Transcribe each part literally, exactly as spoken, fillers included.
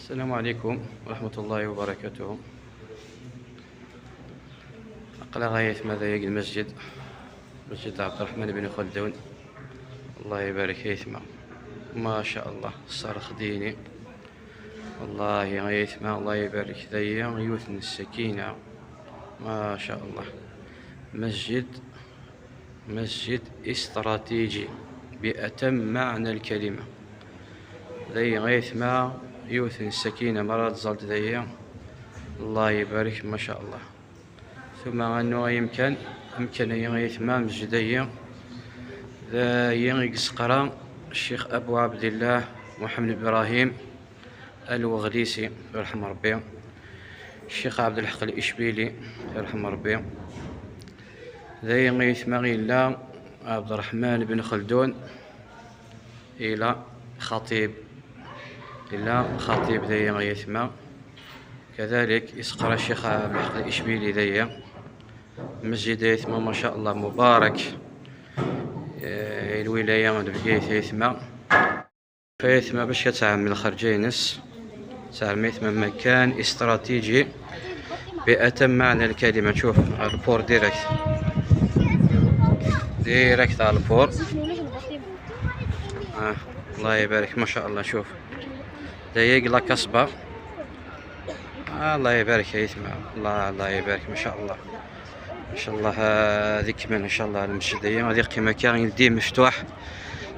السلام عليكم ورحمة الله وبركاته. أقلغ يا ثماذا ياك المسجد، مسجد عبد الرحمن بن خلدون. الله يبارك يا ثما، ما شاء الله، صرخ ديني. والله يا ثما، الله يبارك، ذي يوثن السكينة، ما شاء الله. مسجد، مسجد استراتيجي بأتم معنى الكلمة. ذي غيث ما يوثن السكينة مرات زلت ذي. الله يبارك، ما شاء الله. ثم أنه يمكن، يمكن أن يغيث ما مسجد ذي. ذي يقسقرا الشيخ أبو عبد الله محمد إبراهيم الوغليسي، يرحم ربي، الشيخ عبد الحق الإشبيلي، يرحم ربي. ذي غيث ما غيلا عبد الرحمن بن خلدون، إلى خطيب، إلى خطيب ذي غيث ما. كذلك يسقر الشيخ عبد الحق الإشبيلي ذي مسجد يثمى، ما شاء الله، مبارك. آه، الولاية دبقيت يثمى. فيثمى باش كتعمل الخرجة ينس. تعمل يثمى مكان استراتيجي بأتم معنى الكلمة. شوف، البور ديريكت. ديريكت على البور. آه. الله يبارك، ما شاء الله. شوف، دايق لا كسبة. آه، الله يبارك يا يثمى. الله، الله يبارك، ما شاء الله. إن شاء الله، آه، هذيك كمان إن شاء الله المسجد هي هذه قيمة كاين يدي مفتوح.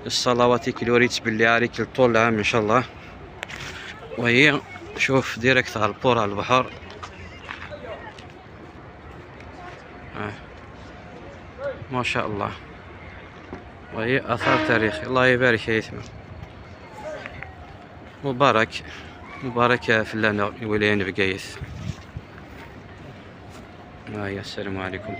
الصلوات كيلوريت باللي عليك طول العام إن شاء الله. وهي، شوف، ديريكت على البور، على البحر. آه. ما شاء الله. وهي آثار تاريخ. الله يبارك يا يثمى. مبارك، مبارك يا فلانة الولاية بقايث. آه، يا السلام عليكم.